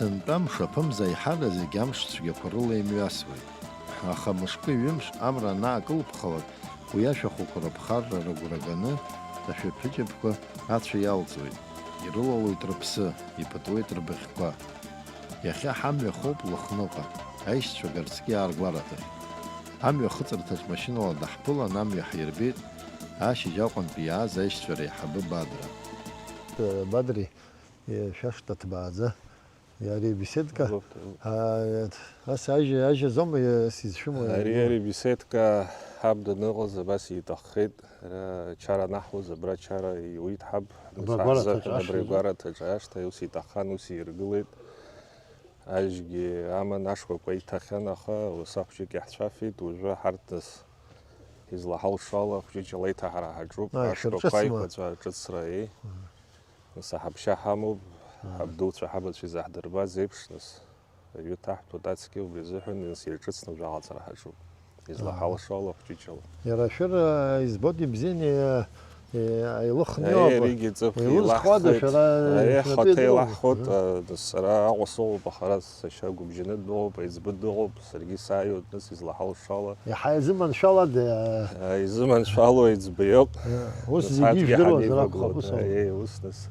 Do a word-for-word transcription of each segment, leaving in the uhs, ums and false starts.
Сынтәа мшаԥымза аиҳарак зегьы амш цәгьақәа рыла имҩасуеит. Аха мышкы-ҩымш амра анаакылԥхалак, уи ашәахәақәа рыԥхарра рыгәра ганы, ашәаԥыџьаԥқәа ацәа иалҵуеит, ирылалоит рыԥсы, иԥытуеит рбыӷьқәа. Иахьа ҳамҩа хоуп Лыхныҟа, аишьцәа Гарцкьиаа ргәараҭахь. Амҩа ахыҵырҭаҿ машьынала даҳԥылан, амҩа ҳирбеит ашьыжь Аҟәантәи иааз аишьцәа реиҳабы Бадра. Бадри, шәашҭа ҭбааӡа, иареи беседка. Ас ажьа, ажьа зоума сизшәымоу? Ари, ари беседка ҳаб даныҟаз абас иҭаххеит. Ара чара анаҳуаз, абра чара иуит ҳаб. Абри агәараҭаҿ, абри агәараҭаҿ ашҭа ус иҭаххан, ус иргылеит. Ажьгьы аман, ашкәакәа иҭахьан, аха ус ахәҷык иаҳцәафеит, уажәы ҳарҭ нас излаҳалшо ала хәҷыҷала иҭаҳара ҳаҿуп, ашкәакәа аиқәаҵәа аҿыцра, еи. Нас аҳаԥшьа ҳамоуп, ҳабдуцәа ҳабацәа изаҳдырбаз еиԥш, нас аҩы ҭаҳҭәоит ацқьа, убри азыҳәан нас ирҿыцны уажәы аҟаҵара ҳаҿуп. Излаҳалшо ала хәҷыҷала. Иара шәыр, избоит ибзианы, еилыхны иҟоуп. Ари, аригьы ҵыԥх еилызхуада еилаҳхит. Шәара, ари шәнапы ахаҭа иадыруа? Еилаҳхуит, а, сара Аҟәа соуп, аха ара сашьа Гәыбжьанытә дыҟоуп, аиҵбы дыҟоуп, саргьы сааиуеит, нас излаҳалшо ала. Иаҳа иазыманшәалада? А, изыманшәало аиҵбы иоуп. Ус зегьы ижәдыруазар акәхап, ус аума? Аиеи, ус нас.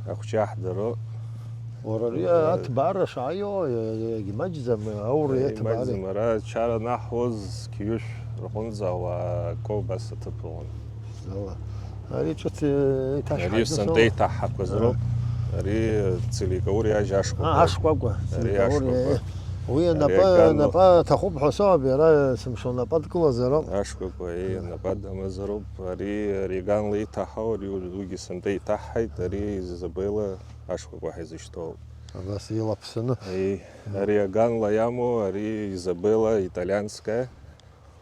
Ахәҷы аҳдыроу. Уара ари аҭбаара шааиуа, егьмаҷӡам, аура иаҭбаари. Имаҷӡам, ара ачара анаҳуаз, Қьиушә рҟынӡа ауаа акоу убас аҭыԥ ыҟан. Ала. Ари ҿыц, э, иҭашәҳаит, ари нас сынтәа ала иҭаҳҳақәаз роуп. Ари Целикаури ажь ашкәакәа. А, ашкәакәа. Ари Целикаури, ашкәакәа. Э, уи ари анапы, аган-, анапы аҭахуп ҳәа соуп, иара сымшо анапы адкылазароуп. Ашкәакәа, э, анапы адамазароуп. Ари, ари аганла иҭаҳау, ари уигьы сынтәа иҭаҳҳаит, ари Изабелла ашкәакәа ҳәа изышьҭоу. Абас илаԥсаны. Аи, ари аганла иамоу, ари Изабелла италианская.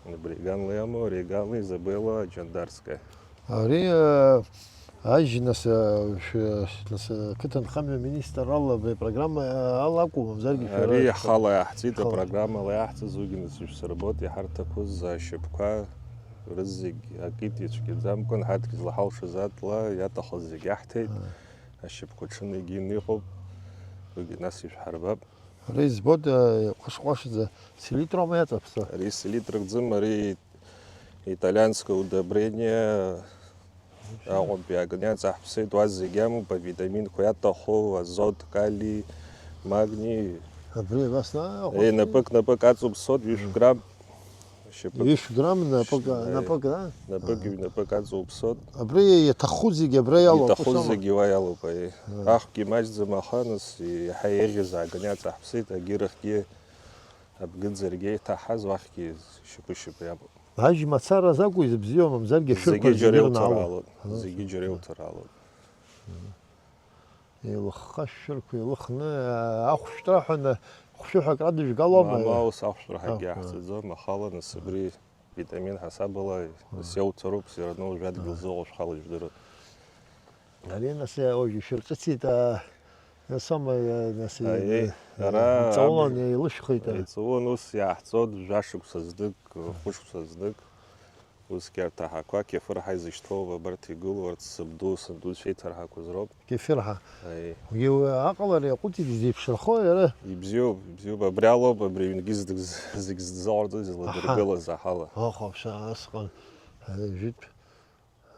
Абри аганла иамоу, ари аганла Изабелла џьандарская. Ари, э, ажь, нас, э, шәы-, нас, э, ақыҭанхамҩа министр ала абри апрограмма, э, ала акәу, мамзаргьы шәара ари шәхала иаҳҵеит, иахала апрограммала иаҳҵаз, уигьы нас ишәсырбоит, иҳарҭақәаз ашьапқәа рызегь акит ицәгьаӡамкәан, ҳарҭгьы злаҳалшаз атла иаҭахыз зегь иаҳҭеит. Аа. Ашьапқәа ҽынлагьы иныҟәоуп, уигьы нас ишәҳарбап. Ари избоит, э, ҟәаш-ҟәашӡа, селитроума иаҵаԥсо? Ари селитракӡам, ари италианское удобрение Аҟәантәи иааганы иаҵаҳԥсеит, уа зегь амоуп, авитаминқәа иаҭаху, азот, кали, магни. Абри абас, а, Е, напык, напык аҵоуԥсоит, ҩышә грамм. Шьапык. Ҩышә грамм напык, Шьапык, напык, а? Напык, ҩнапык аҵоуԥсоит. Абри иаҭаху зегьы абра иалоуп, Иҭаху усома? Зегьы уа иалоуп, аиеи. Аа. Ахәгьы маҷӡам, аха нас иаҳа еиӷьыз ааганы иаҵаҳԥсеит, агьырахьгьы, абгыӡарагьы еиҭаҳаз, уахьгьы шьапы-шьапы иамоуп. Ажь мацара закәу изыбзиоу, мамзаргьы ашәырқәа Зегьы зегьы џьара рнаалон. Иуҭаралон, Аа. Зегьы џьара иуҭаралон. Еилыхха ашәшәырқәа еилыхны, ахәшәтәра ҳәа хәшәыҳәак радыжәгалома? Мамоу, ус ахәшәтәра ҳагьы Ахә-, аҳҵаӡом, ахала нас абри витамин ҳасабала Мм. Сеуҭароуп, сираны уажәадгьыл Мм. Зыҟоу шәхала ижәдыруеит. Ари нас уажә ишәырҿыцит, а, нас ама, а, нас, Аиеи, а, ара иҵаулан аб-, еилышәхит, а. Иҵаулан ус иааҳҵоит, жәашықәса знык, хәышықәса знык. Усгьы арҭ аҳақәа кьафыр ҳәа изышьҭоу абарҭ игылоу, арҭ сабду, санду ицәеиҭарҳақәаз роуп. Кьафыр ҳәа. Аи. Уи аҟалара иаҟәыҵит, изеиԥшрахо иара? Ибзиоуп, ибзиоуп. Абри алоуп, абри аҩнгьы зегь, зегь ззаҟарҵоз, Аҳа. Изладыргылаз аҳала. Аха, ԥшьа, асҟан, ҳәа, жәытә.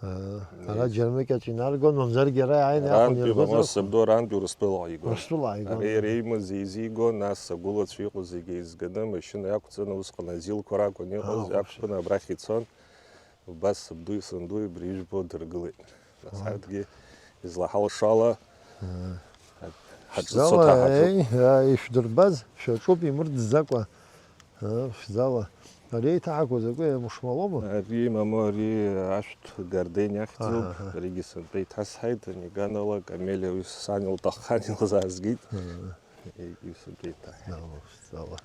Ара Аи. Џьармыкьаҿ инаргон, мамзаргьы ара иааины иаахәаны Арантәи иргозар бамоу акәын. Сабду арантәи Урыстәыла игон. Урыстәыла игон. Ара иара имаз еизигон, нас агәылацәа иҟоу зегьы еизганы, амашьына иақәҵаны, усҟан азилқәа ракәын иҟаз, Аха, иақәтәаны абрахь ицон. Убас сабдуи сандуи абри ижәбо дыргылеит. Нас Уа. Ҳарҭгьы излаҳалшо ала, Аа. ҳа-, ҳаҿыцо Шәзала, ҭаҳаҭуп. Еи, аа, ишәдырбаз шәаҿуп имырӡӡакәа. Аа, шәзала. Ари еиҭаҳақәа закәи, мушмалома? Ари, мамоу, ари ашәҭ гарден иахьӡуп. Аҳа, аҳа. Аригьы сынтәа иҭасҳаит, аниганала, камелиа уи сан илҭаххан илзаазгеит. Аа. Егьи сынтәа иҭаҳҳаит. Шәзала, шәзала.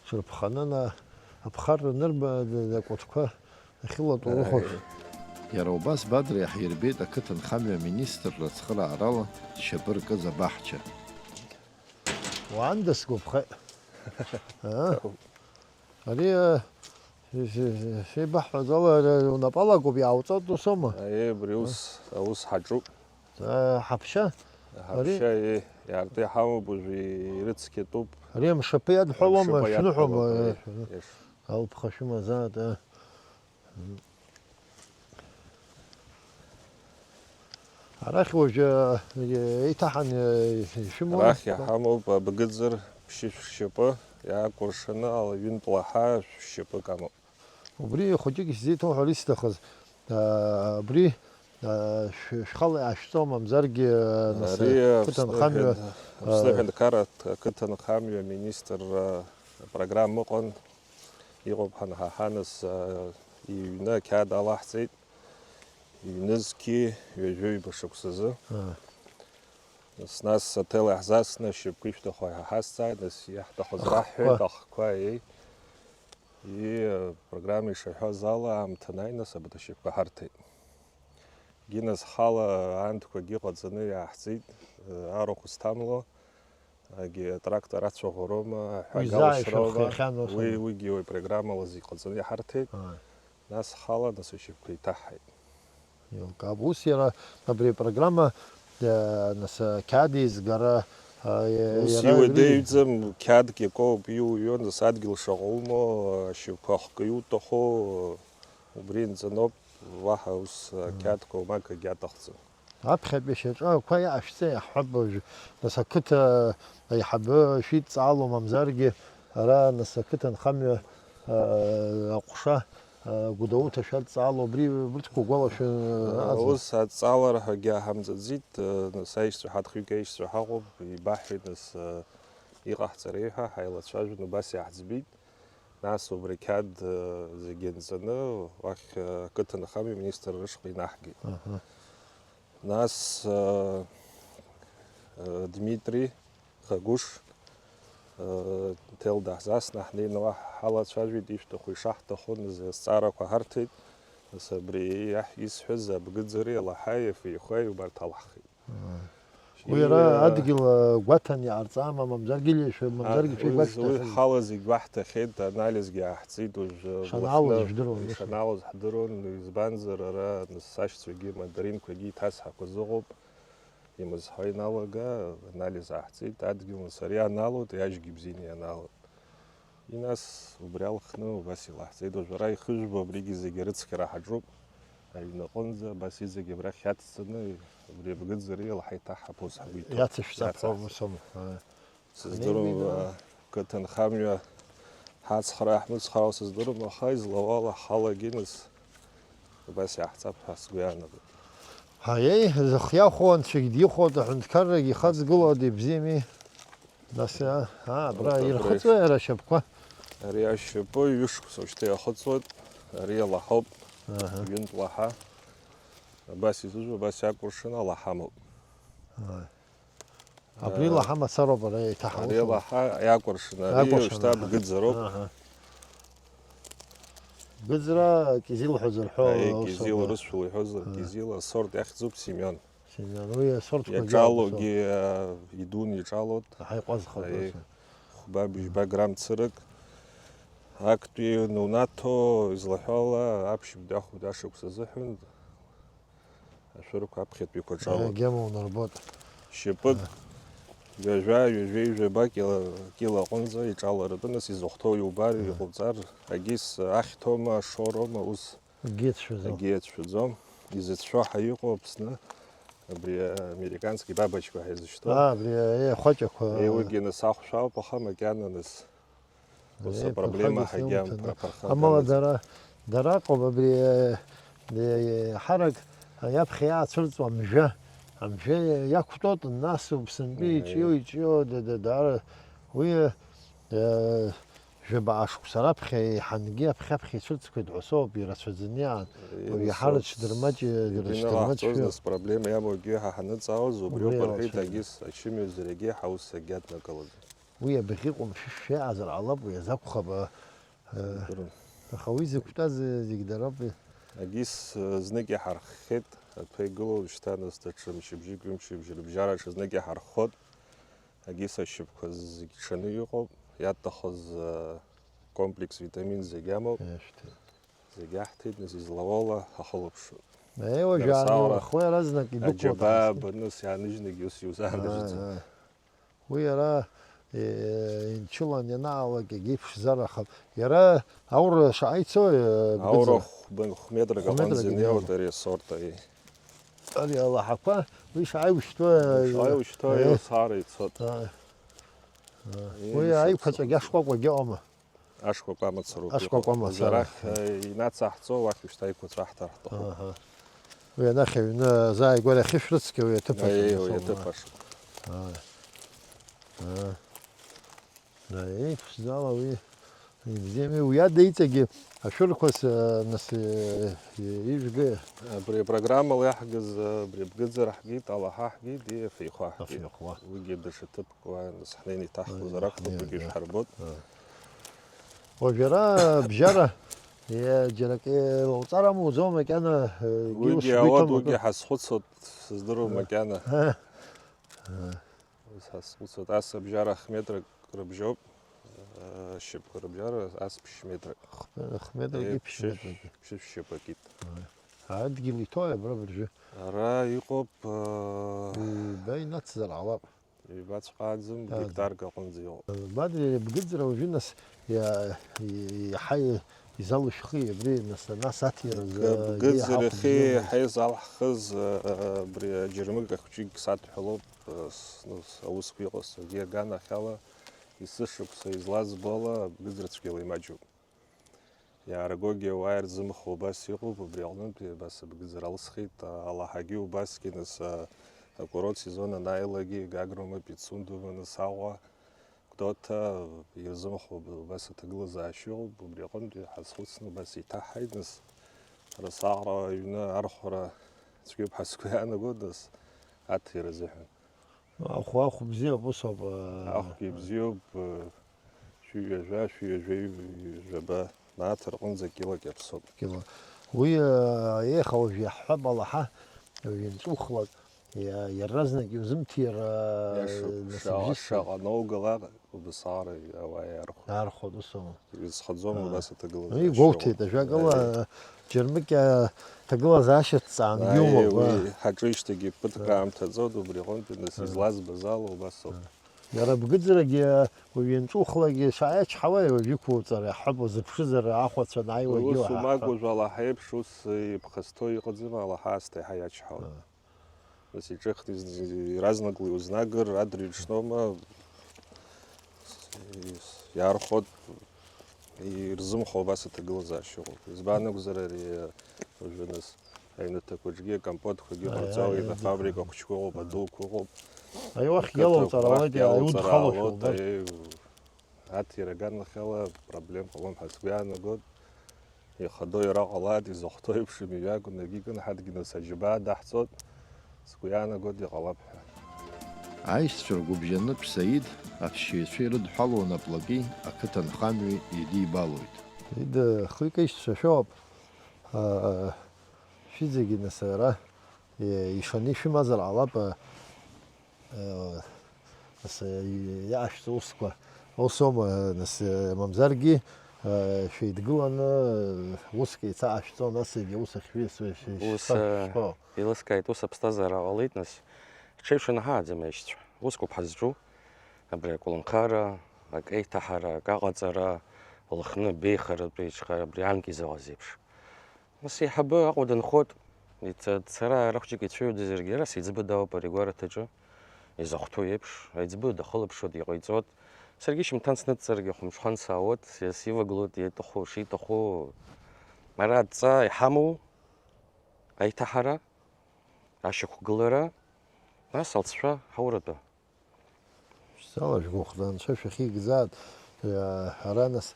Шәырԥханы на-, аԥхарра анырба, акәытқәа ахьылатәу рыхәаԥш. Иара убас Бадра иаҳирбеит ақыҭанхамҩа аминистрра ацхыраарала зшьапы ркыз абаҳча. Уаанда сгәаԥхеит. Аа? Ари, а, шәеибаҳҳәаз ала, ари унапала акоуп, иаауҵоит, усома? Аиеи, абри ус, аус ҳаҿуп. Ҳаԥшьа, Ари Аҳаԥшьа, еи, иаартны иҳамоуп, уажәы ирыцқьатәуп. Ари амшаԥы иадҳәалома, Амшаԥы шәныҳәома? Иадҳәалоуп, Э, еи. Алԥха шәымазаат, э. Арахь уажәы, э, еиҭаҳан, э, ишәымоу? Арахь иҳамоуп абгыӡыр ԥшьышә шьапы, иаакәыршаны ала ҩынтә лаҳа шәшьапык амоуп. Убри хәыҷык исзеиҭоуҳәар исҭахыз, аа, абри, аа, шә-, шәхала иаашәҵо, мамзаргьы, аа, нас, Ари, аа, Аԥсны қыҭанхамҩа, ҳәа-, Аԥсны аа, аҳәынҭқарратә ақыҭанхамҩа аминистрра апрограмма ыҟан, иҟоуп ҳанҳаҳа, нас, аа, иҩны ақьаад алаҳҵеит, ҩнызқьи ҩажәи ҩба шықәсазы. Аа. Нас, нас аҭел иаҳзасны ашьапқәа ишәҭаху иҳаҳазҵааит, нас иаҳҭахыз Ахқәа. Раҳҳәеит, ахқәа, еи. И, апрограмма ишаҳәаз ала, аамҭа анааи, нас абарҭ ашьапқәа ҳарҭеит. Гинас ҳхала аантқәагьы ҟаҵаны иааҳҵеит, арахә зҭамло, агьи атрактор ацәаӷәароума, аҳәага Уи заа алшроума, ишәырхиахьан ус уи, ала. Уигьы уи программала зегь ҟаҵаны иҳарҭеит. Ааи. Нас ҳхала, нас ашьапқәа еиҭаҳҳаит. Еилкаап. Ус иара абри апрограмма, э, нас, э, қьаад еизгара, э, Ус иара иуадаҩӡам, абри қьаадк иакоуп иуҩуа, нас адгьыл шаҟа умоу, ашьапқәа ахкы иуҭаху, убри инҵаноуп, уаҳа ус, э, Мм. қьаадқәа умакагьы аҭахӡам. Аԥхьатәи шьаҿақәа иаашәҵа иаҳҳәап уажәы, нас ақыҭа аиҳабы шәидҵаало, мамзаргьы ара, нас ақыҭанхамҩа, э, аҟәша, Гәдоуҭа шәадҵаало, убри, убырҭқәа угәалашәа, Ус адҵалара ҳәагьы ҳамҵаӡеит, нас аишьцәа ҳадхҩык аишьцәа ҳаҟоуп, ибаҳҳәеит, нас, иҟаҳҵари ҳәа ҳаилацәажәон, убас иаҳӡбеит. Нас убри ақьаад зегьы анҵаны, уахь ақыҭанхамҩа аминистр рышҟа инаҳгеит. Аҳа. Нас, Дмитри Хагәыш, ҭел даҳзасны, ҳнеины уа ҳалацәажәеит, ишәҭаху ишаҳҭаху, нас азҵаарақәа ҳарҭеит, нас абри иаҳ-, исҳәаз абгыӡареи алаҳаи афеихәеи убарҭ алаҳхит. Уи ара И, адгьыл, а, гәаҭан иҟарҵама, мамзаргьы лишәа, мамзаргьы А, уи, уи шәеигәашәҭахеит? Ҳала зегь уаҳҭахьеит, анализгьы ааҳҵеит, уажәы Шаналыз улахны жәдыруан, ус? Ишаналыз ҳдыруан, избанзар ара, нас, сашьцәагьы, мандаринқәагьы иҭасҳақәаз ыҟоуп. Имызҳо иналага, анализ ааҳҵеит, адгьыл нас ари аналоит, иажьгьы бзианы ианалоит. И нас убри алхны убас илаҳҵеит, уажә ара ихыжәбо абригьы зегьы рыцқьара ҳаҿуп, аҩны аҟынӡа, абас иҵегь абрахь иацҵаны, убри абгыӡареи алаҳа иҭаҳҳап ус ҳгәы иҭоуп. Иацышәҵап ҳәа Иацаҳҵап. Ус аума? Ҳа. Сыздырам, Ҳнеины, а, қыҭанхамҩа ҳацхраа, ҳмыцхраа сыздырам, аха излауала ҳалагьы нас убас иаҳҵап ҳәа сгәы иаанагоит. Ҳаиеи, зых иахәо анцәагь дихәоит, аҳәынҭқаррагь ихаҵгылоит, ибзиами. Нас, а, а, абра Абра ирхыҵуеи ара ашьапқәа? Ари ашьапы ҩышықәса уажәшьҭа иахыҵуеит, ари алаҳоуп, Аҳа. Ҩынтә лаҳа. Абас изыжәу, абас иакәыршаны алаҳа амоуп. Ааи. Абри Э, лаҳа мацароуп ара еиҭаҳауа. Ари алаҳа иакәыршаны, ари Иакәыршаны, уажәшьҭа аҳа. Бгыӡароуп. Аҳа. Бгыӡра кизил ҳәа зырҳәо Аи, усоуп, кизил, а. Урысшәала иҳәозар, А. Кизил, асорт иахьӡуп Семион. Семион, уи асортқәа Иаҿалогьы, а, идун иҿалоит. Аҳа, иҟәазхоит Аи, ус. Хәба быжьба грамм цырак. Актәи ианунаҭо, излаҳәо ала, аԥшьбатәи ахәбатәи ашықәс азыҳәан. Ашәырқәа аԥхьатәиқәа ҿалоит. Агьама унарбоит. Шьапык, ҩажәа, ҩажәеи жәаба кила, кила аҟынӡа иҿаларатәы, нас изыхәҭоу иубар, иҟауҵар, агьыс ахьҭоума, ашоуроума, ус Агьиацәшәаӡом. Агьиацәшәаӡом. Изыцәшәо ҳәа иҟоу Аԥсны, абри американский бабочка ҳәа изышьҭоу. Аа, абри, е, ахәаҷақәа. Е, уигьы нас ахәшә ауп, аха макьана нас Ус Ари апроблема ԥырхагас ҳагьам-, иумҭада? Аԥырхага Амала амаӡам. Дара, дара ыҟоуп абри, э, э, ҳарак, э, иаԥхьа иаацәырҵуа амжәа. Амжәа иақәтәоуп, нас Аԥсынтәи Мгм. Иҿио, иҿио, да, да, даара уи, э, жәабаҟа шықәса раԥхьа еиҳангьы аԥхьа-аԥхьа ицәырҵқәеит ҳәа соуп, ирацәаӡаны иаан. Уи Инацы иҳарыцәдырмаҷ-, Ибжьы ирацәдырмаҷшәа. Налаҳҵоз нас проблема иамоугьы ҳа ҳаныҵаауаз, убри Убри ауп, иҟарҳәеит, ачымҩа. Егьыс ачымҩа зегьы ҳаус агьаднакылаӡом. Уи абӷьы ҟәымшәышә иаазар ҟалап, уи азакәхап, а, а, Идырын. Аха уи зықәтәаз, а, зегь дароуп. Агьыс, а, знык иҳарххеит, аҭәа игылоу шьҭа нас даҽа мчыбжьык, ҩымчыбжь рыбжьараҿы знык иҳарххот. Агьыс ашьапқәа зегь ҽаны иҟоуп, иаҭахыз, а, комплекс витамин зегь амоуп. Иашәҭи. Зегь аҳҭеит, нас излауала ҳахылаԥшуеит. Еи, уажәы Иара саара аанырхуа иаразнак идәықәлоит аџьабаа аҳаскьын. Баны сиааныжьны егьи ус иузааныжьӡом. Ааи, ааи. Уи иара, е, инчылан ианаалак егьи ԥшӡарахап. Иара аура шаҟа ицо, е, Аура бгыӡра? Хә-, хә-, метрак Хә-метрак аҟынӡа инеиуеит инеиуеит. Ари асорт, аи. Ари алаҳақәа, уи шаҟа иушьҭуа, Шаҟа иушьҭуа, е, иусаара ицоит. Ааи. Ааи. Уи иушьҭоуп аиқәаҵәагьы сыҟаӡам. Ашкәакәагьы ыҟоума? Ашкәакәа мацароуп Ашкәакәа иҟоу. Мацара. Арахь, э, инацаҳҵо, уахь ушьҭа аиқәаҵәа аҳҭар ҳҭахуп. Аҳа. Уи анахь аҩны азааигәара ахьышәрыцқьа уи аҭыԥ аҿы Аиеи, нас уи аума? Аҭыԥ аҿы. Аа. Аа. Наи, ԥшӡала уи ибзиами. Уи ада иҵегьы ашәырқәа с-, нас, э, ижәга. Абри апрограммала иаҳгаз, абри абгыӡара ҳгеит, алаҳа ҳгеит, и афеихәа ҳгеит. Афеихәа. Уигьы даҽа ҭыԥк Уа, нас ҳнеины иҭаҳхуазар Уа, акәхап, ҳнеины, уигьы да. Ишәҳарбот. Уажәы ара бжьара, е, џьарак еилауҵар амуӡо макьана, е, егьи Уигьы ус ауад, игәы иҭоума уигьы акы? Ҳазхәыцуа сыздыруам Ы. Макьана. Ы. Ы. Ус ҳазхәыцуа, ас абжьара хметрак рыбжьоуп, ы, шьапқәа рыбжьара ас ԥшь метрак. Хме-, хметрак Е, иԥшь ԥшьышә, метрак. Ԥшьышә шьапакит. Ы. Адгьыл иҭои абра быржәы? Ара иҟоуп, ы, Ҩба инацзар ҟалап. Ибаҵәҟьааӡам, Ааӡам. Гектарк аҟынӡа иҟоуп. Бадра, иара бгыӡра уажәы нас иа-, и-, иаҳа и-, изалышәхи абри, нас, нас аҭира Га-, зы-, бгыӡра иаҳа иахьа хәыбжьы иаҳа имоуп. Изалҳхыз, а, а, абри аџьармыкьа хәҷык садҳәалоуп, а, с-, ну, с-, аусқәа иҟасҵогьы аганахьала, есышықәса излазбо ала, бгыӡра цәгьала имаҷуп. Иааргогьы ауаа ирзымхо убас иҟоуп, убри аҟнытә абас абгыӡара алсхит, алаҳагьы убасгьы, нас, а, акурорт сезон анааилакгьы, Гаграма, Пицундума, нас Аҟәа, Гәдоуҭа, ирзымхо убас аҭагылазаашьа ыҟоуп, убри аҟынтәи ҳазхәыцны убас еиҭаҳҳаит, нас, ара саҟара аҩны архәара цәгьоуп ҳәа сгәы иаанагоит, нас, аҭира азыҳәан. Ахә, ахә бзиоуп, ус ауп, аа. Ахәгьы бзиоуп, шәи ҩажәа, шәи ҩажәа жәаба мааҭ рҟынӡа килак иаԥсоуп. Кило. Уи, аа, еиха уажә иаҳҳәап, алаҳа, уажә ианҵухлак, иа-, иаразнак иузымҭир, аа, Иашоуп, нас шаҟа, бжьысуеит. Шаҟа анаугала, убасҟара ауаа иаархәоит. Иаархәоит, ус аума? Изхаӡом Аа. Убас аҭагылазаашьа Уи гәоуҭеит, ыҟоуп. Ажәакала, Аиеи. Џьармыкьа ҭагылазаашьа дҵаангьы Аиеи, умоуп, уи аа. Ҳаҿижьҭеигьы ԥыҭк Аа. Аамҭа ҵуеит, убри аҟынтәи нас Аа. Излазбаз ала убас ауп. Аа. Иара бгыӡрагьы, уи ианҵухлакгьы шаҟа иачҳауеи, уажә иқәуҵар иаҳҳәап, узыԥшызар, ахәацәа анааиуагьы Ус уаҳа умак ҳҳәап. Уажә алаҳа еиԥш, ус иԥхасҭо иҟаӡам, алаҳа аасҭа иаҳа иачҳауеит. Аа. Нас иҿыхт из-, иаразнак уиузнагар, адырҩаҽноума, иаархәот, ирзымхо убас аҭагылазаашьа ыҟоуп. Избан акәзар, ари уажәы нас аҩнаҭақәаҿгьы акомпотқәагьы Аи, ҟарҵауеит, аи, афабрика аи. Хәыҷқәа ыҟоуп, Аи. Адәылқәа ыҟоуп. Аи, уахь Ақыҭа иалауҵар уахь ауеит, иалҵыр иудхалошәа аалоит, убар. Аи, аҭира аганахьала проблем ҟалом ҳәа сгәы иаанагот. Ихадоу иара ҟалааит, изыхәҭоу еиԥш имҩа акәны акы икын, ҳарҭгьы нас аџьабаа даҳҵот, сгәы иаанагоит, иҟалап ҳәа. Аишьцәа ргәыбжьанытә Саид аԥсшьаҩцәа ирыдҳәалоу анаплаки ақыҭанхамҩеи идибалоит. Саид, хҩык аишьцәа шәоуп. Аа, шәызегьы нас ара, е, ишаны ишәымазар ҟалап, а, Нас, э, иаашәҵо усқәа, ус аума, нас, э, мамзаргьы, э, шәеидгыланы, э, уск еицаашәҵо, нас егьа ус ахьшәы-, шәы-, Ус, шәышԥа-, э, шәышԥаҟоу? Еилыскааит, ус аԥсҭазаара ҟалеит, нас, ҽеи шәанаҳааӡам аишьцәа. Усқәоуп ҳазҿу, абри аколнхара, акеиҭаҳара, акаҟаҵара, Лыхны абеиахаратәи ҽхара абри анкьа изыҟаз еиԥш. Нас еиҳабы Аҟәа дынхоит, ица-, дцара ара хәҷык ицәыҩуазаргьы, ара сеиҵбы даауп ари агәараҭаҿы, изахәҭоу еиԥш, аиҵбы дахылаԥшуеит, иҟаиҵоит. Саргьы шьымҭан сныдҵаргьы, хәымҽхан саауеит, сиас ивагылоит, иаҭаху, шиҭаху. Ара адҵа иҳамоу, аиҭаҳара, ашьақәгылара, нас алҵшәа ҳауратәы. Шәзалажәгәыхәда, Анцәа шәахьигӡааит. Иа-, ара нас,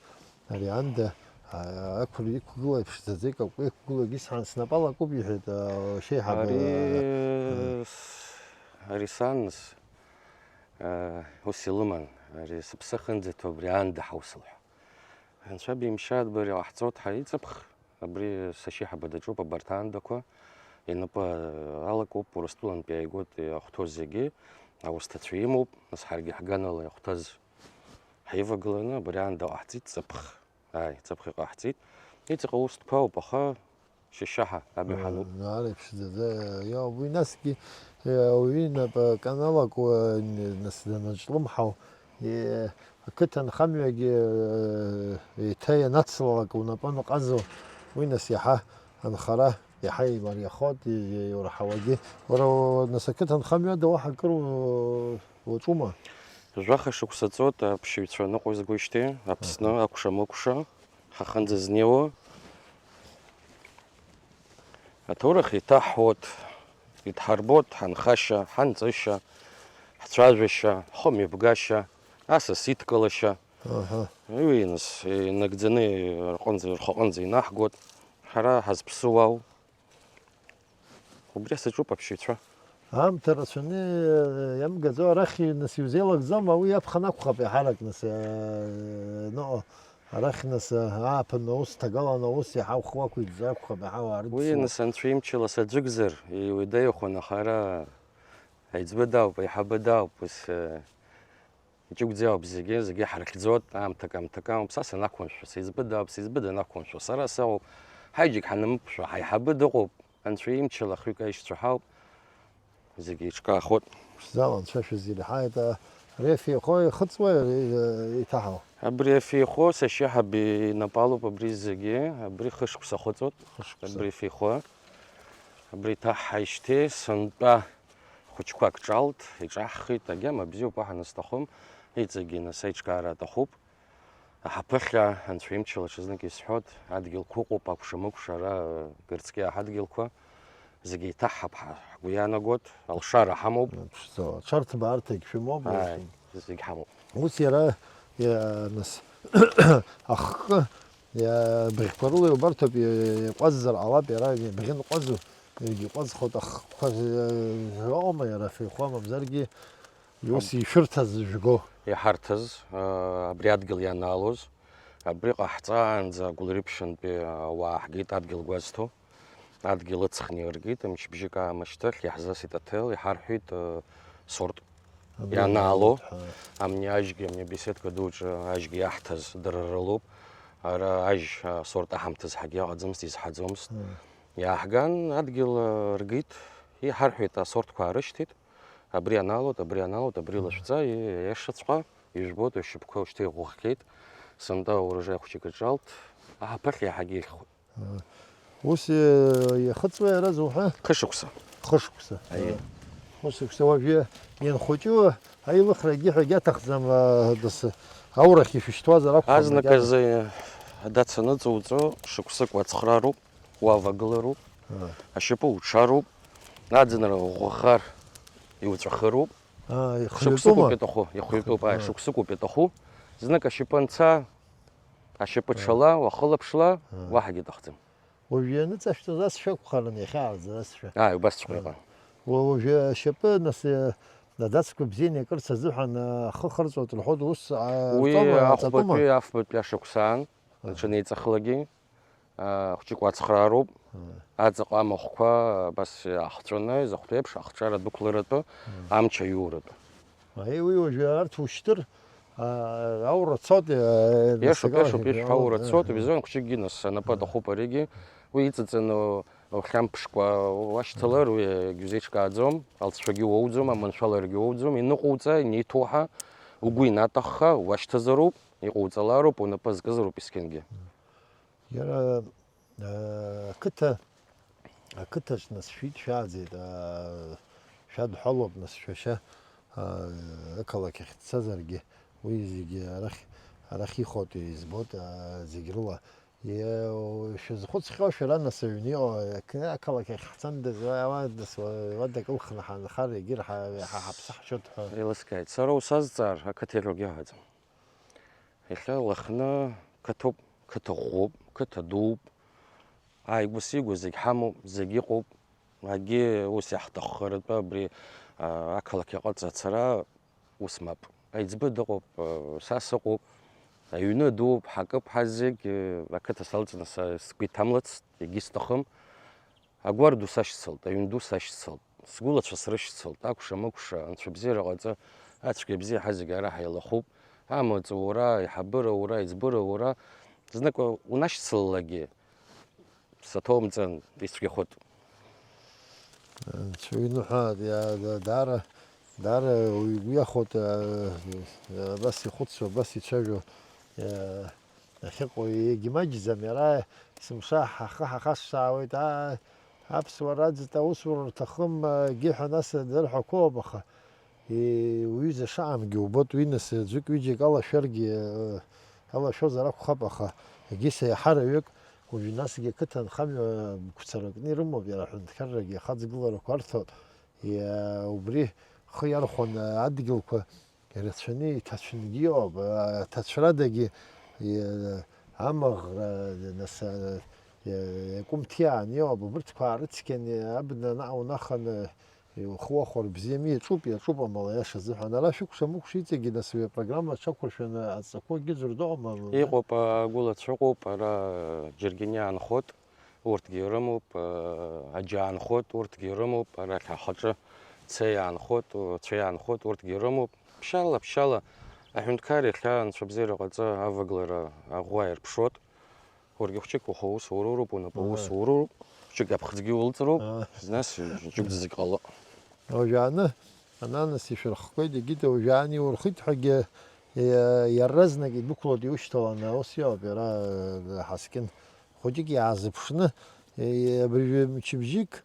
ари аанда, а, ақәра иқәгыла иԥшӡаӡеит, акәкәа иқәгылагьы сҳәан, снапала акуп, иҳәеит, а, шеиҳабы, Ари, а, с-, ари сан нас, а, ус илыман, ари сыԥсы ахьынӡаҭоу абри аанда ҳаус лҳәа. Анцәа бимшьааит, бара иҟаҳҵоит ҳәа иҵыԥх. Абри сашьеиҳаба даҿуп, абарҭ аандақәа инапы алакуп, Урыстәылантәи иааигоит иахәҭоу зегьы, аусҭацәа имоуп, нас ҳаргьы ҳганала иахәҭаз ҳаивагыланы абри аанда ҟаҳҵеит, ҵыԥх, ааи, ҵыԥх иҟаҳҵеит. Иҵаҟа устәқәа ауп, аха Шьашьаҳа абиҳәа ануп. Ара иԥшӡаӡа иоуп. Уи насгьы, э, ауаҩы инапы каналакуа, н-, нас данаҿлымҳау, э, ақыҭа анхамҩагьы, э, еиҭа ианацлалак унапы анҟазо, уи нас иаҳа анхара, иаҳа имариахоит, и-, иурҳауагьы. Уара, у-, нас ақыҭа анхамҩада уаҳа акыр у-, уаҿума? Жәаха шықәса ҵуеит аԥшьаҩцәа ныҟәызгоижьҭеи, Аԥсны, Аҳа. Акәша-мыкәша, ҳаханӡа знеиуа. Аҭоурых иҭаҳҳәоит, идҳарбоит ҳанхашьа, ҳанҵышьа, ҳцәажәашьа, ҳхымҩаԥгашьа, асас идкылашьа. Аҳа. Уи нас инагӡаны рҟынӡа, рхаҟынӡа инаҳгоит. Ҳара ҳазԥсуоу убри саҿуп аԥшьаҩцәа. Аамҭа рацәаны иамгаӡо арахь нас иузеилагӡома, уи аԥхын акәхап иаҳарак нас, э, ныҟәо. Арахь нас, ааԥын аус ҭагалан аус иаҳа ухы уақәиҭзар акәхап, иаҳа уаарыдҵуа. Уи нас анцәа имчала саӡәыкзар, иуадаҩхон, аха ара аиҵбы дауп, аиҳабы дауп, ус, э, иҷыгәӡа ауп зегьы, зегьы ҳархьӡоит, аамҭак аамҭак ауп, са санақәымшәо, сеиҵбы дауп, сеиҵбы данақәымшәо, сара сауп, ҳаҩыџьагь ҳанымқәшәо, ҳаиҳабы дыҟоуп, анцәа имчала хҩык аишьцәа ҳауп. Зегьы еиҿкаахоит. Ԥшӡала анцәа шәызирҳаит. Ари афеихо ихыҵуеи ари, э, иҭаҳау? Абри афеихо сашьа ҳаби инапалоуп абри зегьы. Абри хышықәса ахыҵуеит. Хышықәса. Абри афеихо. Абри иҭаҳҳаижьҭеи сынтәа хәыҷқәак ҿалт, иҿаҳхит. Агьама бзиоуп, уаҳа насҭахым. Иҵегьы нас аиҿкаара аҭахуп. Аҳаԥыхьа, анцәа имчала ҽазнык исҳәот, адгьылқәа ыҟоуп, акәша-мыкәша ара, Гырцкьиа ҳадгьылқәа, зегьы еиҭаҳҳап ҳа, ҳгәы иаанагот, алшара ҳамоуп. Ԥшӡала, ҽарҭбаарҭагь шәымоуп, Ааи, зегь ҳамоуп. Ус иара, иа-, нас, ахкы, иа-, бӷьқәа рыла иубарҭоуп, иа-, иҟәаззар ҟалап, иара ибӷьы ныҟәазу, егьи иҟәазхоит, ахкқәа, э, ыҟоума иара, феихуа, мамзаргьы, Ус ишәырҭаз, ижәго. Иҳарҭаз, аа, абри адгьыл ианаалоз, абри ҟаҳҵаанӡа Гәылрыԥшьынтәи ауаа ҳгеит адгьыл гәазҭо. Адгьыл ыҵхны иргеит, мчыбжьык аамышьҭахь иаҳзасит аҭел, иҳарҳәеит, аа, сорт Абри ианаало. Ианаалоит, ҳа. Амни ажьгьы, амни абеседка дуаҿы ажьгьы иаҳҭаз дара рылоуп. Ара ажь, аа, сорт аҳамҭаз ҳагьы иаҟаӡамызт, изҳаӡомызт. Ҳа. Иааҳган, адгьыл, аа, ргеит, иҳарҳәеит, асортқәа аарышьҭит. Абри анаалоит, абри анаалоит, абри лашәҵа, и-, иашаҵәҟьа, ижәбоит, ашьапқәа ушьҭа иӷәӷәахьеит, сынтәа урожаи хәҷык аҿалт, аҳаԥыхьа иаҳагьы ихьхоит. Ус, э, иахыҵуеи ара зуҳәа? Хышықәса. Хышықәса. Аиеи. Хышықәса уажәы ианхәыҷу аилыхра егьиҳәагьы аҭахӡам, а, дас, аурахь ишәышьҭуазар акәхап, Азнык макьана. Азы адацаныҵуҵо шықәсык уацхраароуп. Уавагылароуп, Аа. Ашьапы уҽароуп, аӡынра ӷәӷәахар иуҵәахыроуп. Аа, Шықәсыкоуп ихҩатәума? Иаҭаху, ихҩатәуп, ааи, Аа. Шықәсыкоуп иаҭаху. Знык ашьапы анца, ашьапы Аа. Ҽала, уахылаԥшла, Аа. Уаҳагьы аҭахӡам. Уажә ианыҵашәҵоз ас шәакәхарын иахьааӡаз ас шәа. Ааи, убасҵәҟьа Аа. Иҟан. Уа-, уажәы ашьапы нас, э, адацқәа бзианы иакырц азыҳәан, э, ахы хырҵәоит рҳәоит, ус, а, Уи рҵома, ахәбатәи, аҵатәума? Афбатәи ашықәсаан, Аа. Аҽанеиҵыхлагьы. Хәҷык уацхраароуп, аҵаҟа амахәқәа абас иаахҵәаны, изахәҭоу еиԥш, ахҿара дәықәларатәы, амч аиуратәы. Аи, уи уажәы арҭ ушьҭыр, а, аура цоит, а, Иашоуп, нас иашоуп, ишәҳәо аура цоит, а, бизон хәҷыкгьы нас анапы аҭахуп аригьы, уи иҵыҵаны ухьамԥшкәа уашьҭалар, уи егьузеиҿкааӡом, алҵшәагьы уоуӡом, аманшәаларагьы уоуӡом, иныҟоуҵа, инеиҭоуҳа, угәы инаҭахха, уашьҭазароуп, иҟоуҵалароуп, унапы азкызароуп есқьынгьы. Иара, аа, ақыҭа, ақыҭаҿ нас шәит, шәааӡеит, аа, шәадҳәалоуп, нас шәашьа, аа, ақалақь ахь дцазаргьы, уи зегьы арахь, арахь ихәоуп, избоит, аа, зегь рыла. Иа-, шәазхәыцхьоу шәара, нас аҩны иҟоу ақы-, ақалақь ахь ҳцандаз, уа-, уа-, нас уа-, уадак ылхны ҳанхар, егьи ҳа-, ҳа-, ҳаԥсы ҳшьоит ҳәа. Еилыскааит, сара усазҵаар, ақыҭа ирҳәогьы ыҟаӡам. Иахьа Лыхны қыҭоуп, қыҭа ӷәӷәоуп, қыҭа дууп. Ааигәа-сигәа зегь ҳамоуп, зегь иҟоуп. Акгьы ус иаҳҭаххаратәы абри, а, ақалақь аҟыҵ ацара ус мап. Аиҵбы дыҟоуп, а, са сыҟоуп, аҩны дууп, ҳакып ҳазегь, а, ақыҭа салҵны са сгәы иҭамлацт, егьысҭахым. Агәар ду сашьцылт, аҩн ду сашьцылт, сгәылацәа срышьцылт, акәша-мыкәша, анцәа бзиара ҟаҵа, ацәгьа бзиа ҳазегь ара ҳаилахәуп, амаҵ ура, аиҳабыра ура, аиҵбыра ура, знык унашьцылалакгьы, Саҭоумҵан, ицәгьахоит. Анцәа иныҳәа, иа-, да-, даара, даара уи-, уи иахоит, а, абас ихәыцуа, абас ицәажәо, иа-, ахьыҟоу егьимаҷӡам, иара есымша ҳахы ҳахашҭаауеит, аа, аԥсуара аӡит, аусура рҭахым, егьи ҳәа нас дырҳәақәоуп, аха, и-, уҩыза шаамгьы убоит, уи нас ӡәык-ҩыџьак алашәаргьы, э, алашәозар акәхап, аха егьыс еиҳараҩык, уажәы насгьы ақыҭанхамҩа гәцаракны ирымоуп, иара аҳәынҭқаррагьы ахаҵгыларақәа арҭоит, иа-, убри хы иархәаны адгьылқәа ирацәаны, иҭацәынгьы иоуп, аҭацәрадагьы, иа-, амаӷра, нас, а, иа-, иакәымҭиаан иоуп, убырҭқәа аарыцқьаны, абна наҟ унаханы, иухуахәар бзиами, иаҿуп, иаҿуп, амала, иаша азыҳәан. Ара шәыкәша-мыкәша иҵегьы, нас, уи апрограмма аҽақәыршәаны аҵақәа акгьы зырдоума? Иҟоуп, агәылацәа ыҟоуп, ара џьаргьы ани аанхоит, урҭгьы ирымоуп, аџьа аанхоит, урҭгьы ирымоуп, арахь ахаҿы цеи аанхоит, цәеи аанхоит, урҭгьы ирымоуп. Ԥшьаала, ԥшьаала, аҳәынҭқар иахьа анцәа бзиара ҟаҵа авагылара аӷәы аирԥшуеит. Уаргьы хәҷык ухы аус уруроуп, унапы аус Ага. уруроуп, хәҷык аԥхӡгьы улҵроуп, Ага. нас џьыкәӡазгь ҟало. Уажәааны, ананас ишәырххеит, егьит, уажәааны иурхит ҳәагьы, иа-, иаразнак идәықәлоит иушьҭаланы, ус иоуп, иара, э, ҳаскьын. Хәыҷык иаазыԥшны, э, абыржәы мчыбжьык,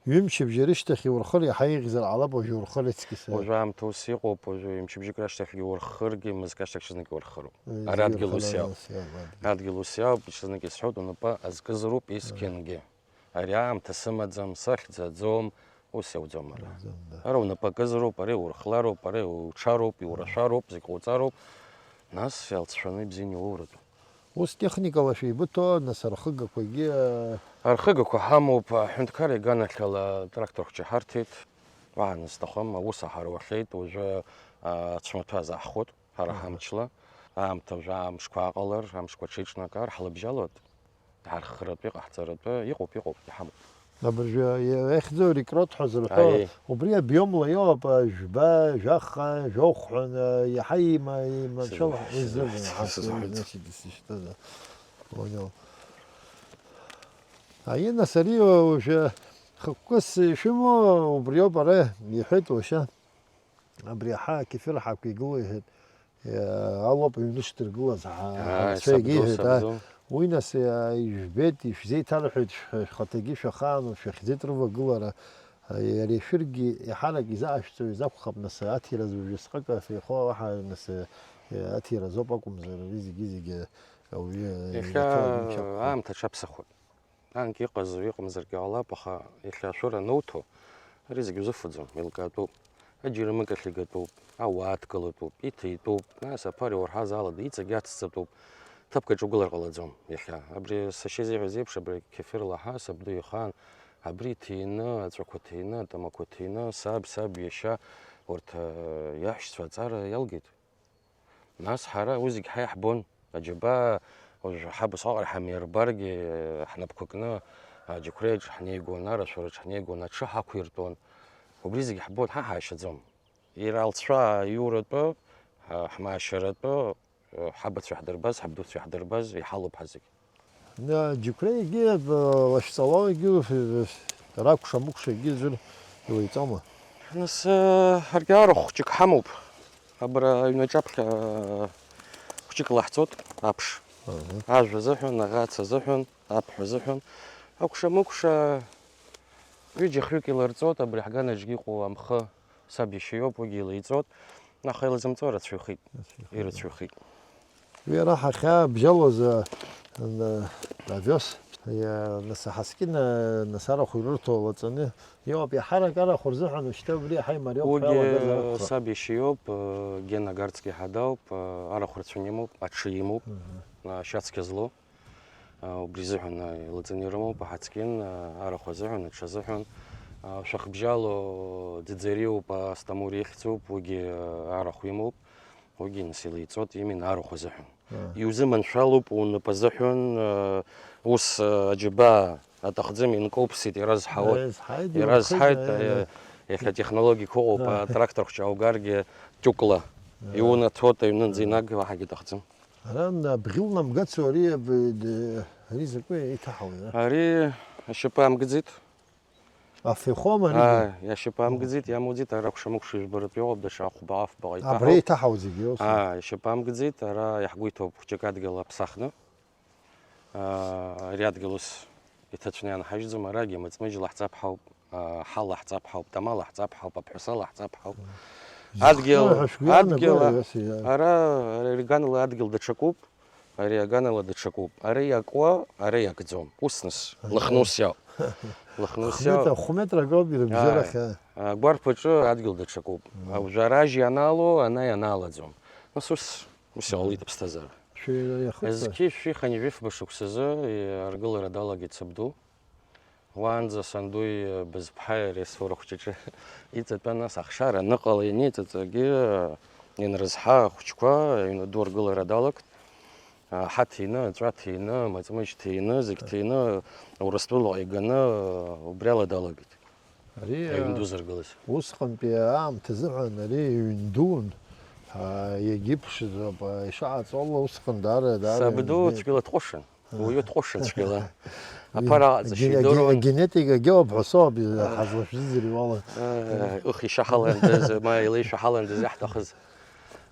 ҩымчыбжьа рышьҭахь иурхыр иаҳа еиӷьзар ҟалап, уажәы урхыр иҵкьыс. Уажәы аамҭа ус иҟоуп, уажәы ҩымчыбжьык рышьҭахьгьы урххыргьы, мызкы ашьҭахь ҽазнык иурхыроуп. Э, Ара адгьыл ус иурхар иауп. ус иауп, адгьыл. Адгьыл ус иауп, ҽазнык исҳәоит, унапы азкызароуп, Ага. есқьынгьы. Ари аамҭа сымаӡам, сахьӡаӡом, ус иауӡом ара. Иауӡом, да. Ара унапы акызароуп, ара иурхлароуп, ара иуҽароуп, иурашәароуп, зегь ҟауҵароуп. Нас иалҵшәаны ибзианы иуоуратәы. Ус техникала шәеибыҭо, нас, архыгақәагьы, э, Архыгақәа ҳамоуп, аҳәынҭқар иганахьала трактор хәҷы ҳарҭеит. Уаҳа нас сҭахым, аус аҳаруахьеит, уажәы, а, ацәмаҭәа азаҳхуеит, ҳара Аҳа. ҳамчла. Аамҭа уажәы амшқәа ааҟалар, амшқәа аҽеиҿнакаар, ҳлабжьалоит. Ҳарххаратәы, иҟаҳҵаратәы, иҟоуп, иҟоуп, иҳамоуп. Абыржәы иахьӡу рекрут ҳәа зырҳәо, Аиеи. убри обиомла иоуп, а, жәба, жәаха, жәохә ҳәа, а, иаҳа има-, иманшәала Сызҳәа-, изырӡом, сызҳәа-, ҳа сызҳәоит. значит, дысышьҭазар. Понял. Аинас ари уажәы хықәкыс ишәымоу убриоуп ара, иҳәеит лашьа. Абри аҳа акефир ҳақәигыло, иҳәеит. Иа-, алоуп аҩны шдыргылаз, ҳа-, Аа, ҳанцәа сабду, егьиҳәеит, аа. сабду. Уи нас, иа-, ижәбеит, ишәзеиҭарҳәеит, шәхаҭагьы шәахаануп, шәахьӡеит рывагылара. Иара ишәыргьы иҳарак изаашәҵо изакәхап, нас, аҭира зужәысҟак афеихо уаҳа, нас, аҭира азоуп акәымзар, ари зегьы-зегьы ауаҩы Иахьа инаҭо имчаԥхьа. аамҭа аҽаԥсахуеит. Анкьа иҟазар, иҟамзаргьы ҟалап, аха иахьа ашәыра ануҭо, ари зегьы узыфаӡом, еилкаатәуп. Аџьармыкьахь игатәуп, ауаа адкылатәуп, иҭитәуп, нас аԥара иурҳаз ала иҵегь ацҵатәуп, ҭыԥк аҿы угылар ҟалаӡом иахьа. Абри сашьа изиҳәаз еиԥш, абри ақьефыр лаҳа сабду ихаан, абри иҭины, аҵәақәа ҭины, атамақәа ҭины, саб, саб иашьа, урҭ, э, иаҳәшьцәа аҵара иалгеит. Нас ҳара уи зегь ҳа иаҳбон. Аџьабаа уажә ҳаб усҟаҟара ҳамирбаргьы, ҳнапқәа кны аџьықәреиҿ ҳнеигон, арашәараҿ ҳнеигон, аҽы ҳақәиртәон. Убри зегь ҳбон, ҳа ҳаашьаӡом. Иара алҵшәа иуратәы, ҳа-, ҳмаашьаратәы, ҳабацәа иаҳдырбаз, ҳабдуцәа иаҳдырбаз, иҳалоуп ҳа зегь. Џьықәреигьы, лашьцалоугьы, ракәша-мыкәшагьы ӡәыр илеиҵома? Нас, ҳаргьы арахә хәҷык ҳамоуп. Абра аҩны аҿаԥхьа хәҷык лаҳҵоит, аԥш. Аҳа. Ажә азыҳәан, аӷац азыҳәан, аԥҳә азыҳәан. Акәша-мыкәша ҩыџьа-хҩык иларҵоит, абри ҳганаҿгьы иҟоу амхы саб иашьа иоуп, уигьы илеиҵоит. Аха илзымҵо рацәаҩхеит. Рацәаҩхеит. Ирацәаҩхеит. Уи ара ҳахьаабжьалоз, а, н-, овес, иа-, нас аҳаскьын, а, нас арахә ирырҭо лаҵаны иоуп, иаҳарак арахә рзыҳәан уажәшьҭа убри иаҳа имариоуп ҳәа Уигьы иалагазар акәхап. саб иашьа иоуп, э, Гена Гарцгьы ҳәа дауп, э, арахә рацәаны имоуп, аҽы имоуп, Мгм. а, шьацқьа злоу. А, убри изыҳәан, а, илаҵаны ирымоуп, аҳаскьын, а, арахә азыҳәан, аҽазыҳәан. А, шәахбжьалу Ӡиӡариоуп, а, Асҭамыр ихьӡуп, уигьы, а, арахә имоуп, уигьы нас илеиҵоит, именно арахә азыҳәан. А. Иузыманшәалоуп унапы азыҳәан, а, ус, а, аџьабаа аҭахӡам, инкылԥсит, иразҳауеит. Иразҳаит, Иразҳаит, иурхеит, а, а, иахьа технологиақәа ыҟоуп, А. а, трактор хәҷы аугаргьы тиукла. А. Иунаҭоит, аҩнынӡа А. инаг, уаҳагьы аҭахӡам. Ара, абӷьы лнамгаӡо ари, аб-, д-, Ари закәи иҭаҳауеи, а? Ари ашьапы амкӡеит. Аф ихоума ари? Ааи, ашьапы амкӡеит, иамуӡеит, ара акәша-мыкәша ижәбаратәы иҟоуп, даҽа ахәба-афба ҟа иҭаҳауп. Абри иҭаҳауа зегьы, ус? Ааи, ашьапы амкӡеит, ара иаҳгәы иҭоуп хәҷык адгьыл аԥсахны. Аа, ари адгьыл ус иҭацәны ианҳажьӡом, арагьы мыҵмыџь лаҳҵап ҳауп, аа, ҳа лаҳҵап ҳауп, тама лаҳҵап ҳауп, аԥҳәаса лаҳҵап ҳауп. Зыхҟьо Адгьыл, ҳәа шәгәы адгьыл, иаанагои, а, ус, иа- ара, ара аганала адгьыл даҽакуп, ари аганала даҽакуп. Ари иакуа, ари иакӡом. Ус нас, Аиа. Лыхнус иауп. Лыхнус Хә метр, иауп. Хә метрак ауп ирыбжьарахьа. Ааи. Агәарԥ аҿы адгьыл даҽакуп. Мм. Уажәы аражь ианаало, ана ианаалаӡом. Нас ус, ус иҟалеит аԥсҭазаара. Шәи иахыҵ- Зқьи шәи хынҩажәи фба шықәсазы, и, аргылара далагеит сабду. Уаанӡа сандуи бызԥҳаи иареи асура хәҷаҿы иҵатәан, нас ахшара аныҟала ианиҵаҵагьы, ианрызҳа ахәҷқәа, аҩнаду аргылара далагт. Аҳа ҭины, аҵәа ҭины, амаҵмыџь ҭины, зегь ҭины, Урыстәылаҟа иганы, убриала далагеит. Ари, Аҩн ду зыргылаз. Усҟантәи аамҭазыҳәан ари ҩн дуун. А, иагьыԥшӡоуп, а, ишаҟаҵола усҟан даара, даара Сабду иагьбеит. Цәгьала дҟәышын. Уаҩы дҟәышын цәгьала. Аԥара аҟаҵашьа Ге-, ге-, идыруан. Генетикагьы ауп ҳәа соуп, А. ҳазлашәзыӡырҩуала. Э, ых ишаҳаландаз, ма илеишәа ҳаландаз иаҳҭахыз.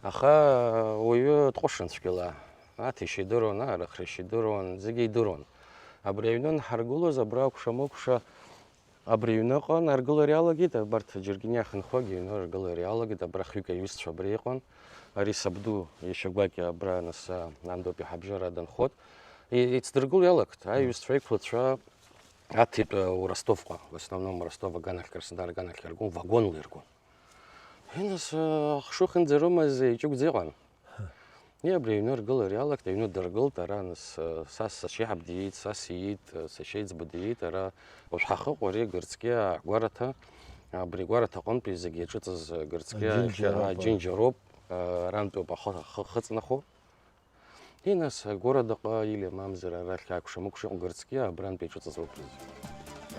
Аха уаҩы дҟәышын цәгьала. Аҭишьа идыруан, арыхрашьа идыруан, зегьы идыруан. Абри аҩны анҳаргылоз, абра акәша-мыкәша, Абри аҩныҟа аргылара иалагеит, абарҭ џьаргьы иахьынхогьы аҩны аргылара иалагеит, абра хҩык аҩызцәа абра иҟан. Ари сабду иашьа гәакьа абра нас, а, андоуп иҳабжьара данхот. И-, ицдыргыло иалагт, аиҩызцәа, аиқәлацәа аҭитәа Уростовҟа, в основном Ростов аганахь, Краснодар аганахь иргон, вагонла иргон. Уи нас, а, ахшыҩ хьынӡарымаз иҷыгәӡа иҟан. Уи абри аҩны аргылара иалагт, аҩны дыргылт, ара нас, са сашьеиҳаб диит, са сиит, сашьеиҵбы диит, ара уажә ҳахыҟоу ари Гырцкьиа агәараҭа, абри агәараҭа аҟынтәи зегьы иаҿыҵыз Гырцкьиа Аџьынџьароуп. Аџьынџьароуп, арантәоуп ахы-, ахы хыҵнахуа. Уи нас агәараҭаҟа илеи мамзар арахь акәша-мыкәша иҟоу Гырцкьиа абрантәи иаҿыҵыз ауп зегьы.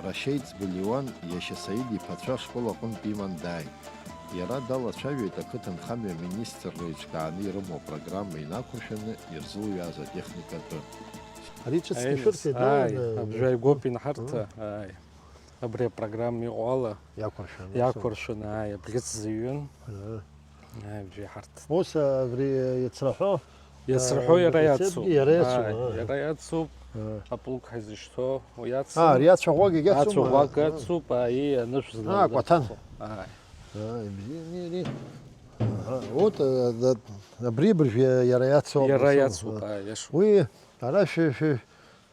Рашьеиҵбы Леуан иашьа Саид иԥацәа ашкол аҟынтә иман дааит. Иара далацәажәеит ақыҭанхамҩа аминистрра еиҿкааны ирымоу апрограмма инақәыршәаны ирзылҩааз атехника атәы. Ари ҿыцгьы Аи, шәырҭеит, ааи, ыы, абжьаҩ гоп инҳарҭа, ыы, ааи. Абри апрограмма иҟоу ала Иақәыршәаны, иақәыршәаны, ааи, абӷьыц зыҩын. Ыы. Ааи, абжьаҩ ҳарҭ. Ус, абри иацраҳәо Иацраҳәо иара иацуп. Иара иацуп, Ааи, аа. Иара иацуп. Аа. Аплуг ҳаизышьҭоу, уи иацуп. Аа, ари ацәаӷәага иацума? Ацәаӷәага ацуп, ааи, анышә злам. Аа, кәаҭан. Ааи. Аа, ибзианы ири. Аҳа, вот, э, да, абри абыржә иа-, иара иацу Иара абыржә, иацуп, аа. Ааи, иашоуп. Уи, ара шәи, шәи,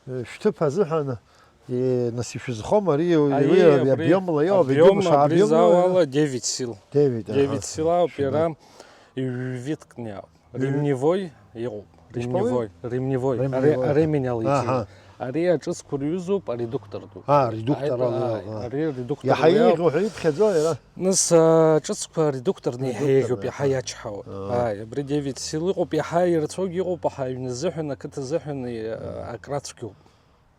э, шәҭыԥ азыҳәан, э, нас ишәызхом ари, Аи, уи абри обиомла иоуп, обиом, ибиом абри шаобиом зауала девять сил. Девять, аҳа. Девять сил ауп, Шәба. Иара ҩ-виткны иауп. Ремневой иҟоуп. Ишԥауи? Ремневой, ремневой. Ремневой. Аре-, аремень ала Аҳа. Иҭины. Ари аҿыцқәа рҩызоуп, аредуктор ду. А, редуктор Ари, ала, ааи, а. Ари редуктор Иаҳа ду иауп. Еиӷьу ҳәа иԥхьаӡо иара? Нас, а, ҿыцқәа редукторны иаҳа Редуктор, еиӷьуп, иаҳа аҳа. Иачҳауа. А. Ааи, абри девять сил иҟоуп, иаҳа ирацәоугьы иҟоуп, аҳа аҩны азыҳәан, ақыҭа азыҳәан, и-, А. Акрацәгьоуп.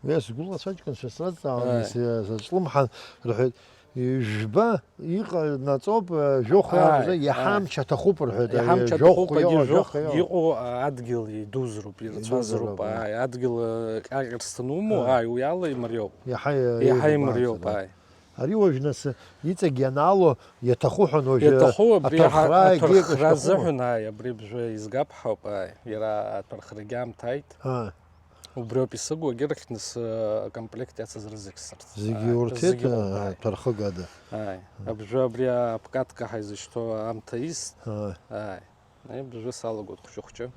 Уи сгәылацәа аҷкәынцәа срыцҵаауан, Ааи. Ис-, саҿлымҳан, рҳәеит, жәба иҟанаҵоуп, жәохә Ааи, иаанагозар, иаҳа ааи. Амч аҭахуп, рҳәеит, Иаҳа амч жәохә аҭахуп, агьы иоуа, жәохә, жәохә иоуа. Иҟоу адгьыл идузароуп, ирацәазароуп, Идузароуп, ааи. Ааи, адгьыл, ааи, ҟьаҟьа рсҭануму, Ааи. Ааи, уи ала имариоуп. Иаҳа, Иаҳа иаҳа имариоуп, имариоуп, ааи. Ари уажә нас иҵегь ианаало иаҭаху ҳәа уажәы Иаҭаху абри аҳа-, аҭәархра, егьи аҭәархра акәашахума? Азыҳәан, ааи, абри абжа изгап ҳәа ауп, ааи. Иара аҭәархрагьы аамҭа ааит. Ааи. Убриоуп исыгу, агьырахь нас, э, акомплект иацыз рызегь сырҭ. Зегьы Ааи, урҭеит, зегьы ыҟоуп, э, ааи. Ҭархыгада. Ааи. Абжа абри аԥкатка ҳаизышьҭоу аамҭа ист. Ааи. Ааи. Ааи, абжа салагоит хәҷы-хәҷы.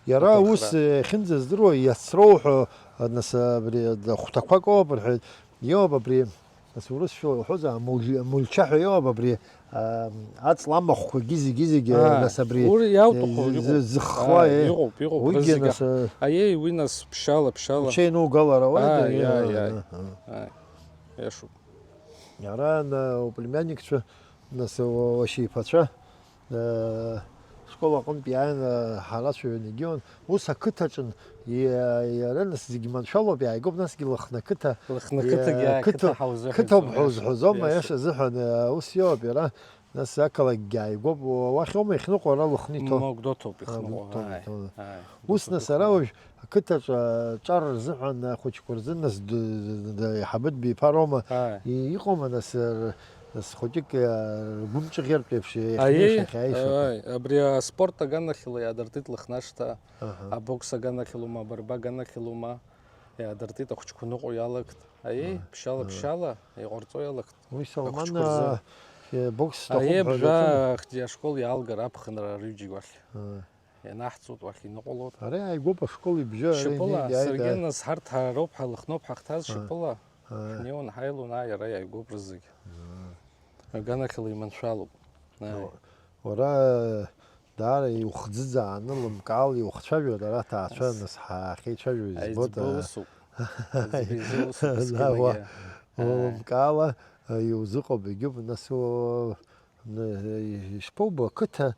Иара Аҭархра. Ус, э, иахьынӡаздыруа, иацроу ҳәа, э, нас, абри, э, хәҭақәак ыҟоуп рҳәеит. Иоуп абри, нас урысшәа уҳәозар, амуль-, амульча ҳәа иоуп абри, Ам, аҵла амахәқәагьы зегьы-зегьы, Аа, нас абри, уи иауҭаху, э, иҟоуп. Зы-, зыххуа, Аа, э, иҟоуп, иҟоуп, уигьы рызегь нас, аҳ-, э, аиеи, уи нас ԥшьала, ԥшьала. Учеинугалара, уа, Ааи, да, ааи, э, ааи. э, э. Ааи, иашоуп. Иара, на, уплемянникцәа, нас, уа-, уашьеиԥацәа, э, школ аҟынтә иааины ҳарацәаҩын егьиуан. Ус ақыҭаҿын, иа-, иара нас зегьы маншәалоуп, иааигоуп, насгьы Лыхны ақыҭа, Лыхны ақыҭагьы, иа-, ааи, қыҭа, қыҭа ҳаузыҳәан қыҭоуп сымҩа. Ҳәа узҳәозома, Иашоуп. Иаша азыҳәан, э, ус иоуп иара, нас ақалақьгьы ааигәоуп, уа-, уахь аума ихныҟәо, ара Лыхны иҭоу? Ма Гәдоуҭоуп А, ихныҟәо, Гәдоуҭоуп ааи, иҭоу. Ааи, Гәдоуҭоуп Ус нас ара ихныҟәо. Уажә Қыҭаҿы аҿар рзыҳәан ахәыҷқәа рзы нас д-, д-, д-, еиҳабы дбиԥароума? Ааи. И-, иҟоума нас, р-, нас хәыҷык, а, ргәымҿыӷьыртә еиԥш Аиеи, иахьеишьа, иахьеишьа? Ааи, абри аспорт аганахьала иаадыртит Лыхнашҭа, Аҳа. Абокс аганахьалоума, абарба аганахьалоума, иаадыртит ахәыҷқәа ныҟәо иалагт. Аиеи, Аҳа. Ԥшьала, Аҳа. Ԥшьала иҟарҵо иалагт. Уи Салман, ахәыҷқәа рзы. А, бокс Аиеи, сҭахуп ҳәа бжа дыҟоума? Ахьтә ашкол иаалгар аԥхынра арҩыџьагь уахь. Ааи. Ианаҳҵоит, уахь иныҟәалоит. Ара иааигәоуп ашкол ибжьы, ара Шьапыла, инеит, иааит, саргьы ааит. Нас ҳарҭ ҳароуп ҳалыхноуп ҳахҭаз, Ааи. Шьапыла. Ааи. Ҳнеиуан ҳаилон, ааи, ара иааигәоуп рызегь. Ааи. Аганахьала иманшәалоуп. Ааи. О, уара, даара иухӡыӡааны, лымкаала иухцәажәоит, ара аҭаацәа Ас. Нас ҳахьеицәажәо избоит, Аиҵбы аа. Усуп. Аиҵбы изы усуп, Ла, уа, есқьынгьы. Ааи. Улымкаала, а, иузыҟоуп, егьуп, нас, о, Ишԥоубо, ақыҭа,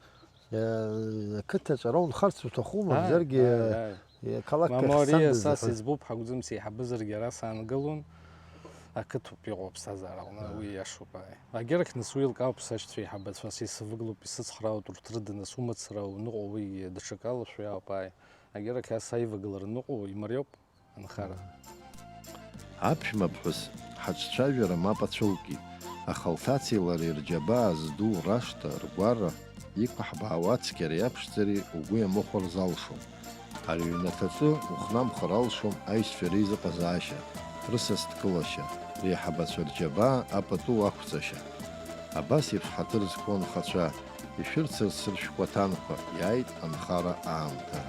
ақыҭаҿ ара унхарц уҭахума, Ааи, мамзаргьы, ааи, ааи. Ақалақь Мамориа, ахь сан са дызаҳәа- сыӡбуп, ҳагәӡым сеиҳабызаргьы ара саангалон. Ақыҭоуп иҟоу аԥсҭазаара аҟны, Ааи. Уи иашоуп, ааи. Егьырахь нас уи илкаауп сашьцәа еиҳабацәа, са исывагылоуп, исыцхраауеит урҭ рыда, нас умацара уныҟәо уигьы даҽакала шәиаауп, ааи. Егьырахь ас аивагылара ныҟәо имариоуп. Анхара. Аԥшәмаԥҳәыс ҳаҿцәажәара мап ацәылкит, аха лҭацеи лареи рџьабаа зду рашҭа, ргәара, иқәаҳбаауа ацқьареи аԥшӡареи угәы иамыхәар залшом. Ари аҩнаҭаҿы ухнамхыр алшом аишьцәа реизыҟазаашьа, рысасдкылашьа, реиҳабацәа рџьабаа апату ақәҵашьа. Абас еиԥш ҳаҭыр зқәу анхацәа, ишәырцырц рышәҟәы аҭанқәа, иааит анхара аамҭа.